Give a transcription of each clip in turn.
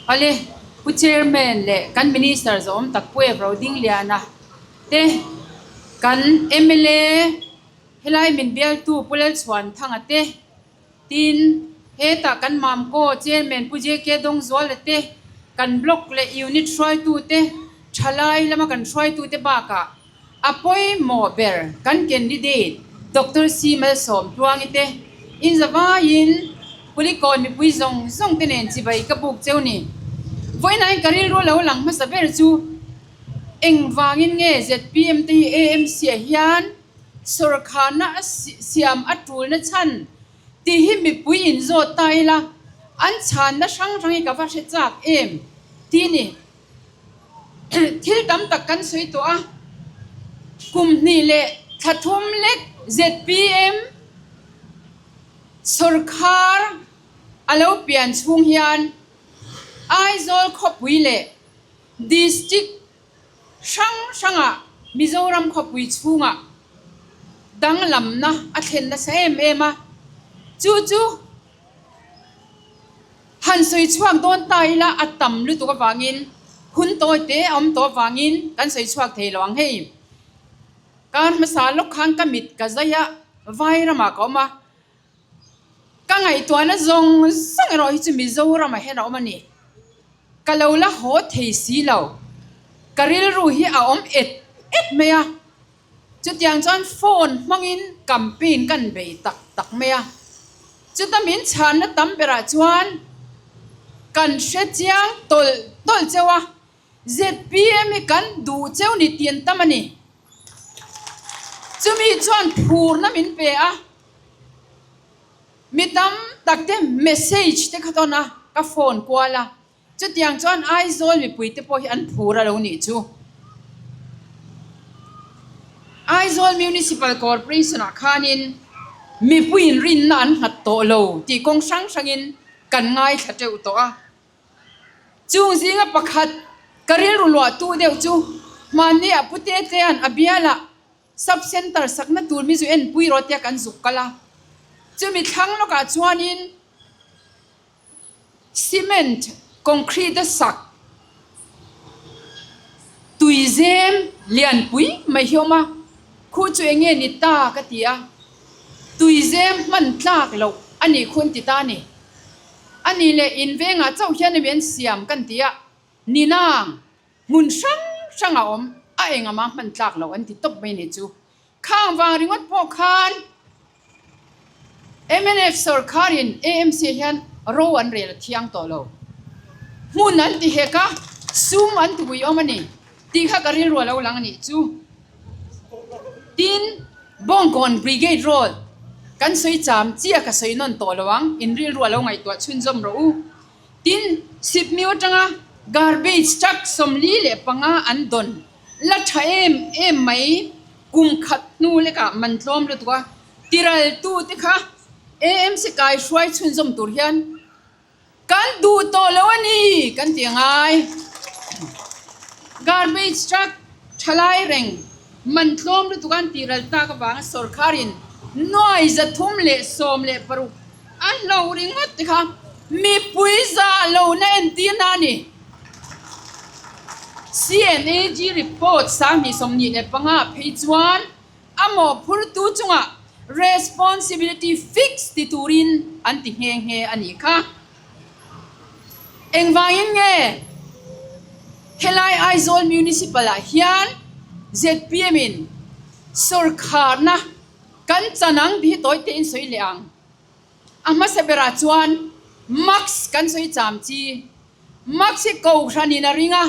Awle, Pu Chairman leh kan Minister zawhawm tak Pu Evro Dingliana te, kan mla helai min bialtu Pu Lalchhuanthanga te, Tin, hetah kan Mamkaw Chairman Pu JK Dawngzuala te, kan Block leh Unit hruaitute, thalai lama kan hruaitute bakah a pawimawh ber kan candidate Doctor C Malsawm Tluangi te inzavaiin Kulikawn mipui zawng zawng te nen chibai ka buk cheu ni. Vawiinain ka rilru lo lang hmasa ber chu engvangin nge zpm te hi AMC ah hian Sawrkharna a siam a tulna chhan tih hi mipui inzawt ta ila, an chhanna hrang hrang hi ka va hre chak em tih ni. Thil tam tak kan sawi tawh a, kum hnih leh thla thum lek zpm sawrkhar a lo pian chhung hian Aizawl khawpui leh District hrang hrangah Mizoram khawpui chhungah danglamna a thlen nasa em em a, chu chu han sawi chhuak dawn ta ila a tam lutuk avangin hun tawi te a awm tawh avangin kan sawi chhuak thei lo ang hei. Kar hmasa lawk khan ka mit ka zai a, vai ramah ka awm a, Ka ngaihtuahna zawng zawng erawh hi chu Mizoramah hian a awm a ni. Ka lo la haw thei si lo. Ka rilru hi a awm et et mai a. Chutiang chuan phone hmangin campaign kan bei tak tak mai a. Chuta min chhanna tam berah chuan kan hre chiang tawlh tawlh cheu a, zpm hi kan duh cheu ni tih an tam a ni. Chumi chuan phurna min pe a, mi tam tak te message te kha tawn a, ka phone kual a, chutiang chuan Aizawl mipui te pawh hi an phur a lo nih chu. Aizawl Municipal Corporation ah khanin mipuiin rinna an nghat tawh lo tih kawng hrang hrangin kan ngaithla teuh tawh a. Chung zinga pakhat ka rilru luahtu deuh chu hmanni ah Pu Tetea'n a bialah Sub Centre sakna tur mi zu enpui rawh tia kan zuk kal a. Chumi thlang lawkah chuanin cement concrete a sak tuizem lianpui mai hi awm a, khu chu eng nge ni ta ka ti a, tuizem hman tlak loh a nih khu an ti ta a ni. A ni leh in vengah chauh hian emi an siam kan ti a, Ninang hmun hrang hrang a awm a engama hman tlak loh an ti tawp mai ni chu. Khang vang ringawt pawh khan mnf sawrkharin AMC hian ro an rel a thiang tawh lo. Hmun an ti hek a, sum an ti ui awm a ni tih kha ka rilru a lo lang a nih chu. Tin, Bawngkawn Brigade Road kan sawi cham chiah ka sawi nawn tawh lo ang, in rilru a lo ngaihtuah chhunzawm rawh u. Tin, Sipmiu atanga garbage truck 45 an dawn la tha em em mai, kum khat hnu lekah man tlawm lutuk a, tiraltu te kha AMC kai hruai chhunzawm tur hian Kan duh tawh lo a ni kan ti angai. Garbage truck thalai reng man tlawm lutuk an tih ral tak avanga sawrkharin 316 a hlo ringawt te kha mipui zah lohna entirna a ni. CNAG report 2025 phei chuan A mawhphurtu chungah responsibility fix ti turin an ti nghe nghe a nih kha. Engvangin nge helai Aizawl Municipal ah hian zpm in sawrkharna kan chan ang tih hi tawi tein sawi leh ang. A hmasa berah chuan mask kan sawi cham chi. Mask hi kohhranin a ring a.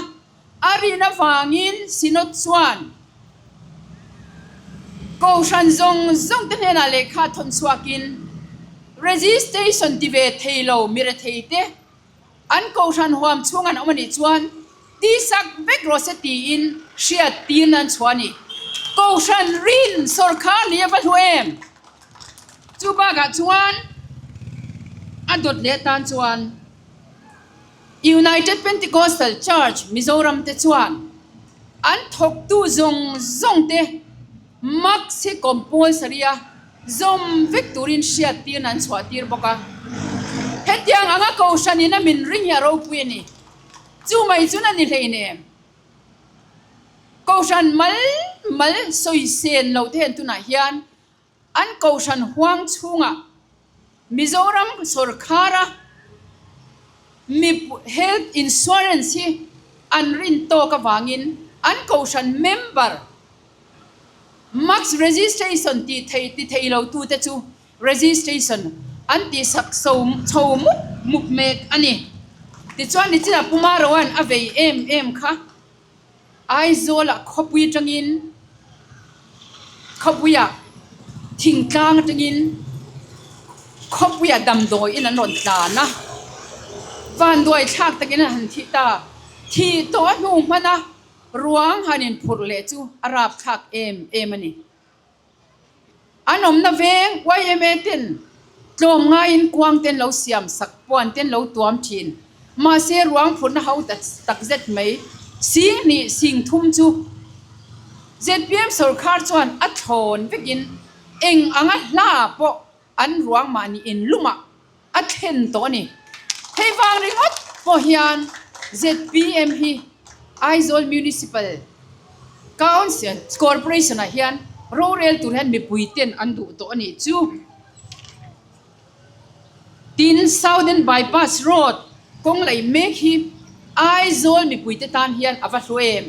A rin avangin Synod chuan Kohhran zawng zawng te hnenah lehkha thawn chhuakin registration ti ve thei lo mirethei te an Kohhran huam chhung an awm a nih chuan tisak vek rawh se tiin hriat tirna an chhuah a ni. Kohhran rin sawrkhar ni a va hlu em? Chu bakah chuan a dawt leh atan chuan. United Pentecostal Church Mizoram te chuan an thawktu zawng zawng te mask hi compulsory a zawm vek turin hriattirna an chhuah tir bawk a. Hetiang anga kohhran in a min ring hi a ropui a ni. Chu mai chu na ni hleinem. Kohhran mal mal sawi sen lo te hian tunah hian an kohhran huang chhungah Mizoram sawrkhara mip health insurance hi an rin tawk avangin an kohhran member max registration tih thei ti thei lo tute chu registration an tih sak so chho mup mup mek a ni. Tichuan nichinah Pu Maroan a vei em em kha Aizawlah khawpui atangin khawpuiah thingtlang atangin khawpuiah damdawiin an rawn tlan a, vanduai thlak takin an han thi ta. Thih tawh a hnu hman a, ruang han inphurh leh chu a rapthlak em em a ni. An awmna veng yma ten tlawm ngaiin kuang ten lo siam sak puan ten lo tuam thin. Mahse ruang phurhna ho tak zet mai sing hnih sing thum chu zpm sawrkhar chuan a thlawn vekin eng anga hla pawh an ruang mahni inlumah a thlen tawh a ni. Hei vang ringawt pawh hian zpm hi Aizawl Municipal Council Corporation ah hian rorel tur hian mipui ten an duh tawh a nih chu. Tin, Southern Bypass Road kawng lei mek hi Aizawl mipui te tan hian a va hlu em.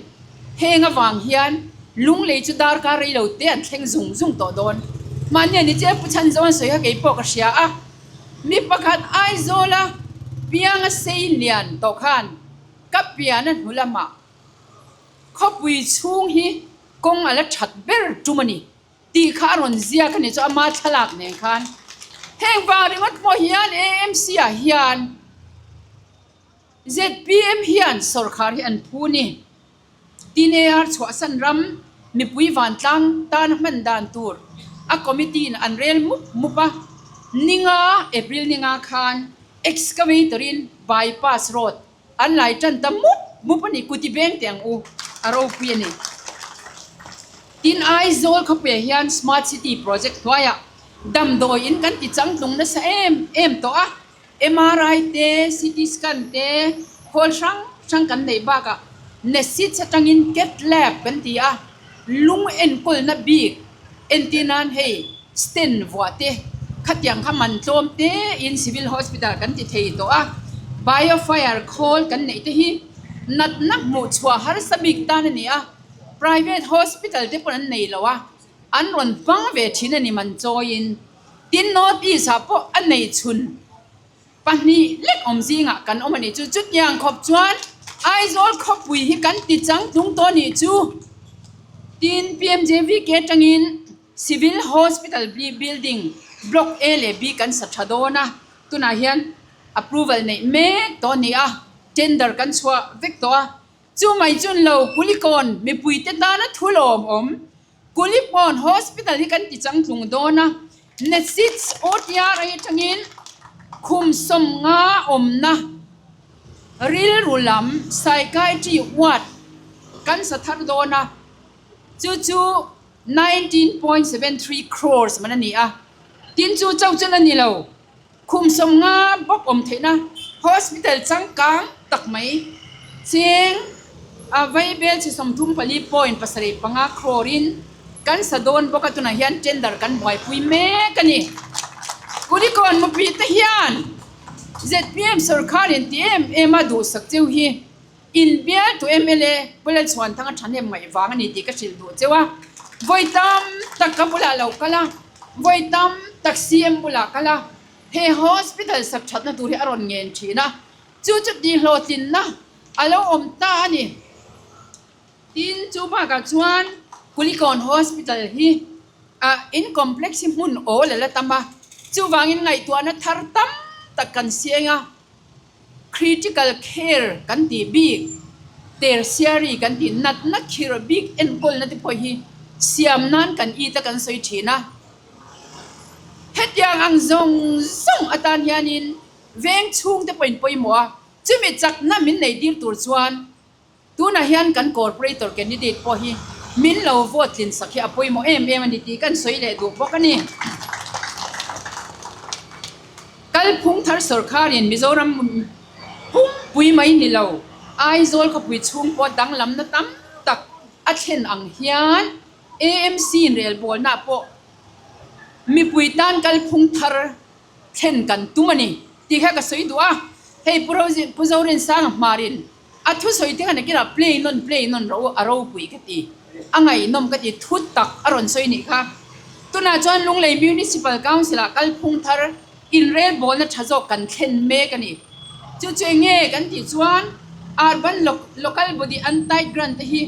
Heng avang hian Lunglei chu darkar rei lo te an thleng zung zung tawh dawn. Mahni a ni che Pu Chhanzo an sawi kha kei pawh ka hria a. Mi pakhat Aizawla pianga sei lian tawh khan ka pian a hnu lamah khawpui chhung hi kawng a la that ber tum a ni tih kha a rawn ziak a ni chu ama thlalak nen khan. Heng vang ringawt pawh hian AMC ah hian zpm hian sawrkhar hi an phu ni. Tin AR chhuahsan ram mipui vantlang tana hman dan tur a committee in an rel mup mup a, ninga April ninga khan excavator in bypass road an lai tan ta mup mup a ni, kuti beng teh ang u a ropui a ni. Tin Aizawl khawpuiah hian smart city project hnuaiah damdawi in kan ti changtlung nasa em em tawh a, MRI te, CT scan te, khawl hrang hrang kan neih bakah Nesits atangin Cath lab kan ti a, lung enkawlna bik entir nan hei stent vuah te, khatiang kha man tlawm te in Civil Hospital kan ti thei tawh a, Biofire khawl kan neih te hi natna hmuh chhuah harsa bik tan a ni a, private hospital te pawn an nei lo a, an rawn hmang ve thin a ni man chawiin. Tin North East ah pawh a nei chhun pahnih lek awm zingah kan awm a nih chu. Chutiang khawp chuan Aizawl khawpui hi kan ti changtlung tawh a nih chu. Tin PMJVK atangin Civil Hospital Building Block A leh B kan sa tha dawn a, tunah hian approval neih mek tawh a ni a, tender kan chhuah vek tawh a. Chu mai chun lo Kulikawn mipuite tana thu lawmawm Kulikawn Hospital hi kan ti changtlung dawn a, Nesits OTR atangin khum sawmnga awmna rilru lam Psychiatry ward kan sa thar dawn a, chu chu 19.73 crores man a ni a, tin chu chauh chu la ni lo. Khum sawmnga bawk awm theihna hospital changkang tak mai cheng a vaibel chi 34.75 crore in kan sa dawn bawk a, tunah hian tender kan buaipui mek a ni. Kulikawn mupui te hian zpm sawrkhar in ti em em a duhsak cheu hi Inbialtu mla Pu Lalchhuanthanga thahnem ngaih vang a ni tih ka hrilh duh cheu a, vawi tam tak ka bulah lo kal a, vawi tam tak CM bulah kal a, he hospital sak thatna tur hi a rawn ngen thin a, chu chu tihhlawhtlinna a lo awm ta a ni. Tin, chu bakah chuan Kulikawn Hospital hi in complex hi hmun awl a la tam a, chuvangin ngaihtuahna thar tam tak kan siang a, Critical care kan tih bik, tertiary kan tih natna khirh bik enkawlna te pawh hi siam nan kan it a kan sawi thin a. Hetiang ang zawng zawng atan hianin veng chhungte pawhin pawimawh a, chumi chakna min nei tir tur chuan Tunah hian kan Corporator candidate pawh hi min lo vote tlin sak hi a pawimawh em em a ni tih kan sawi leh duh bawk a ni. Kalphung thar sawrkharin Mizoram pumpui mai ni lo. Aizawl khawpui chhung pawh danglamna tam tak a thlen ang hian AMC inrelbawlna pawh mipui tan kalphung thar thlen kan tum a ni tih kha ka sawi duh a. Hei Pu Pu Zorinsanga hmarin a thusawi te khan nakinah play nawn play nawn ro a ropui ka ti, a ngaihnawm ka ti thu tak a rawn sawi nih kha. Tunah chuan Lunglei Municipal Council ah kalphung thar inrelbawlna tha zawk kan thlen mek a ni. Chu chu eng nge kan tih chuan Urban Local Body Untied Grant te hi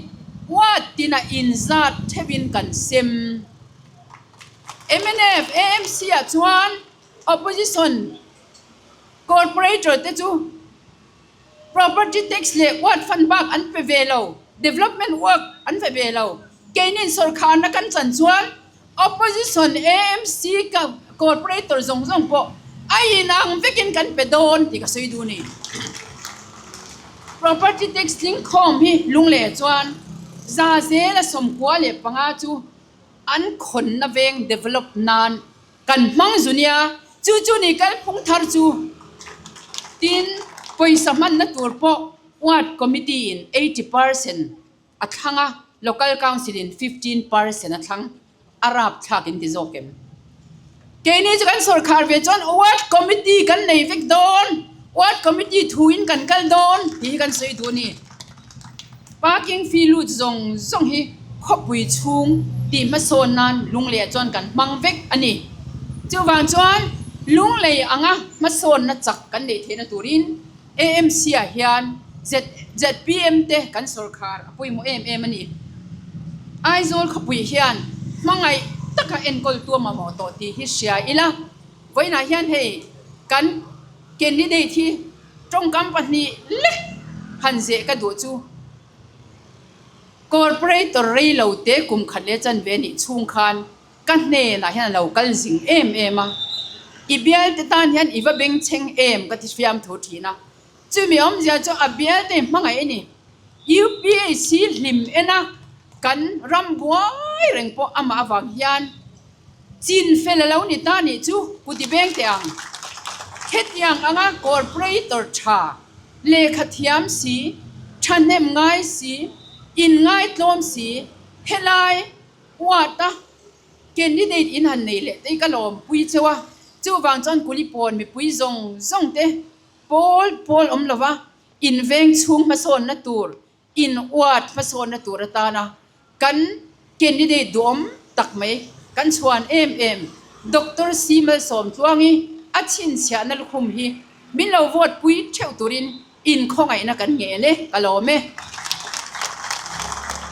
huat tina inzat theuhin kan sem. Mnf, AMC ah chuan Opposition Corporator te chu Property tax leh ward fund bak an pe ve lo, development work an pe ve lo. Keinin sawrkharna kan chan chuan Opposition AMC corporator zawng zawng pawh a inang vekin kan pe dawn tih ka sawi duh a ni. Property tax tling khawm hi lungleh chuan za zela 95 chu an khawnna veng develop nan kan hmang zu nia, chu chu ni kalphung thar chu. Tin, pawisa hmanna tur pawh ward committee in 80% a thlang a, Local Council in 15% a thlang, a rapthlak in ti zawk em? Keini chu kan sawrkhar ve chuan Ward Committee kan nei vek dawn, Ward Committee thu in kan kal dawn tih hi kan sawi duh a ni. Parking fee lut zawng zawng hi khawpui chhung tih hmasawn nan Lunglei chuan kan hmang vek a ni. Chuvang chuan Lunglei anga hmasawnna chak kan neih theihna turin AMC ah hian ZPM te kan sawrkhar a pawimawh em em a ni. Aizawl khawpui hian hmangaih taka enkawl tu a mamawh tawh tih hi hria ila, vawiinah hian hei kan candidate hi tawngkam pahnih lek han zeh ka duh chu Corporator rei lo te kum khat leh chanve a nih chhung khan Ka hnenah hian a lo kal zing em em a, I bialte tan hian i va bengchheng em ka ti fiam thu thin a. Chumi awmzia chu a bialte hmangaih a ni. UPHC hlim en a, kan ram buai reng pawh amah avang hian chin fel a lo ni ta nih chu ku ti beng teh ang. Hetiang anga corporator tha, lehkha thiam si, thahnem ngai si, inngaitlawm si, helai, Ward a candidate in han nei leh te hi ka lawmpui cheu a, chuvang chuan Kulipawn mipui zawng zawng te pawl pawl awm lova in veng chhung hmasawnna tur, in ward hmasawnna tur atana kan candidate duhawm tak mai kan chhuan em em Doctor C Malsawmtluangi a chhinchhiahna lukhum hi min lo vote pui theuh turin inkhawngaihna kan ngen e, ka lawm e.